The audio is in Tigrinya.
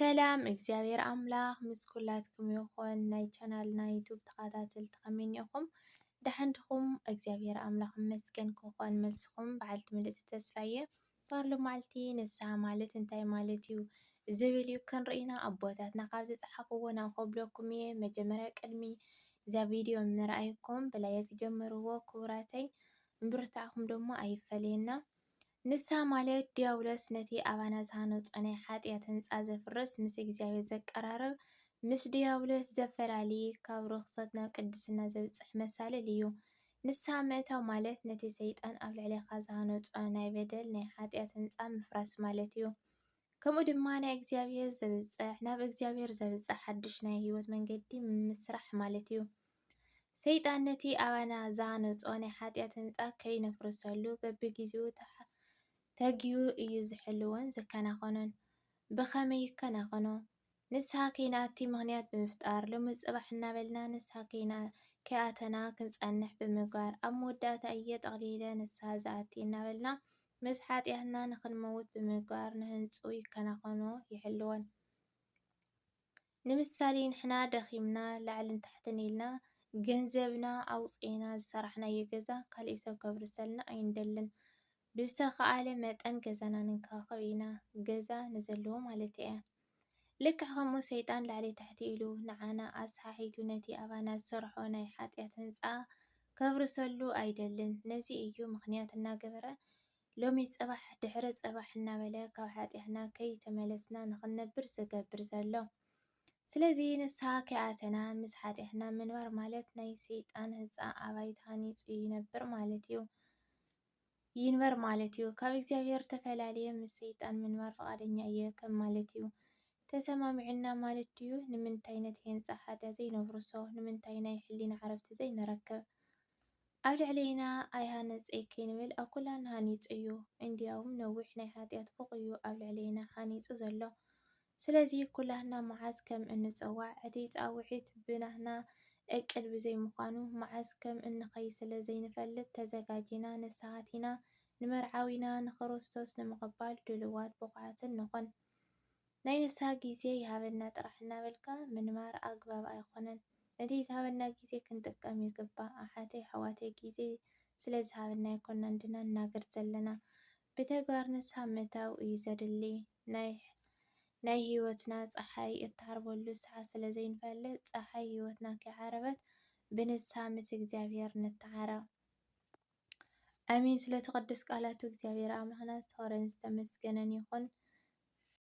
ሰላም እግዚኣብሔር ኣምላኽ ምስ ኩላትኩም ይኹን። ናይ ቻናልና ዩቱብ ተኸታተልቲ ከመይ እኒኹም? ደሓን ድኹም? እግዚኣብሔር ኣምላኽ ይመስገን ክኾን መልስኹም በዓልቲ ምልእቲ ተስፋ እየ። እምበኣር ሎማዓልቲ ንስሓ ማለት እንታይ ማለት እዩ ዝብል እዩ ክንርኢ ኢና። ኣቦታትና ካብ ዝጸሓፍዎ ናብ ከብለኩም እየ። መጀመርያ ቅድሚ እዛ ቪድዮ ምርኣይኩም ብላይክ ጀምርዎ ክቡራተይ። ምብርታዕኩም ደሞ ኣይፈለየና። ንስሓ ማለት ዲያብሎስ ነቲ ኣባና ዝሃነጾ ናይ ሓጢኣት ህንጻ ዘፍርስ፣ ምስ እግዚኣብሔር ዘቀራርብ፣ ምስ ዲያብሎስ ዘፈላሊ፣ ካብ ርኽሰት ናብ ቅድስና ዘብጽሕ መሳልል እዩ። ንስሓ ምእታው ማለት ነቲ ሰይጣን ኣብ ልዕሌኻ ዝሃነጾ ናይ በደል ናይ ሓጢኣት ህንጻ ምፍራስ ማለት እዩ። ከምኡ ድማ ናይ እግዚኣብሔር ዘብጽሕ፣ ናብ እግዚኣብሔር ዘብጽሕ ሓድሽ ናይ ህይወት መንገዲ ምስራሕ ማለት እዩ። ሰይጣን ነቲ ኣባና ዝሃነጾ ናይ ሓጢኣት ህንጻ ከይነፍርሰሉ በብግዜኡ ተሓ-፣ ተጊሁ እዩ ዝሕልዎን ዝከናኸኖን። ብኸመይ ይከናኸኖ? ንስሓ ከይንኣቲ ምኽንያት ብምፍጣር፣ ሎሚ ጽባሕ እናበልና ንስሓ ከይና-፣ ከይኣተና ክንጸንሕ ብምግባር፣ ኣብ መወዳእታ እየ ጠቕሊለ ንስሓ ዝኣቲ እናበልና ምስ ሓጢኣትና ንኽንመውት ብምግባር ንህንጹ ይከናኸኖ ይሕልዎን። ንምሳሌ ንሕና ደኺምና ላዕልን ታሕትን ኢልና ገንዘብና ኣውጺእና ዝሰራሕናዮ ገዛ ካሊእ ሰብ ከብርሰልና ኣይንደልን። ብዝተኻኣለ መጠን ገዛና ንንከባኸብ ኢና፣ ገዛ ንዘለዎ ማለት እየ። ልክዕ ከምኡ ሰይጣን ላዕሊ ታሕቲ ኢሉ ንዓና ኣስሓሒቱ ነቲ ኣባና ዝሰርሖ ናይ ሓጢኣት ህንጻ ከብርሰሉ ኣይደልን። ነዚ እዩ ምኽንያት እናገበረ ሎሚ ጽባሕ ድሕሪ ጽባሕ እናበለ ካብ ሓጢኣትና ከይተመለስና ንኽንነብር ዝገብር ዘሎ። ስለዚ ንስሓ ከይኣተና ምስ ሓጢኣትና ምንባር ማለት ናይ ሰይጣን ህንጻ ኣባይቲ ሃኒጹ ይነብር ማለት እዩ። ይንበር ማለት እዩ። ካብ እግዚኣብሔር ተፈላልየ ምስ ሰይጣን ምንባር ፍቓደኛ እየ ከም ማለት እዩ። ተሰማሚዑና ማለት ድዩ? ንምንታይ ነቲ ህንጻ ሓጢኣት ዘይነፍርሶ? ንምንታይ ናይ ሕሊና ዕረፍቲ ዘይንረክብ? ኣብ ልዕሌና ኣይሃነጸይ ከይንብል ኣብ ኩላህና ሃኒጹ እዩ። እንዲያውም ነዊሕ ናይ ሓጢኣት ፎቕ እዩ ኣብ ልዕሌና ሃኒጹ ዘሎ። ስለዚ ኩላህና መዓዝ ከም እንጸዋዕ እቲ ጻውዒት ብናህና እቅድ ብዘይምዃኑ፣ መዓዝ ከም እንኸይድ ስለ ዘይንፈልጥ፣ ተዘጋጂና ንስሓ ኣቲና ንመርዓዊና ንክርስቶስ ንምቕባል ድሉዋት ብቑዓትን ንኹን። ናይ ንስሓ ግዜ ይሃበና ጥራሕ እናበልካ ምንባር ኣግባብ ኣይኾነን። ነቲ ዝሃበና ግዜ ክንጥቀም ይግባእ። ኣሓተይ ኣሕዋተይ ግዜ ስለ ዝሃበና ኣይኮናን ድና ንናገር ዘለና። ብተግባር ንስሓ ምእታው እዩ ዘድሊ። ናይ ናይ ህይወትና ጸሓይ እትዓርበሉ ሰዓት ስለ ዘይንፈልጥ፣ ጸሓይ ህይወትና ከይዓረበት ብንስሓ ምስ እግዚኣብሔር ንተዓረቕ። ኣሜን። ስለቲ ቅዱስ ቃላቱ እግዚኣብሔር ኣምላኽና ዝተኸበረን ዝተመስገነን ይኹን።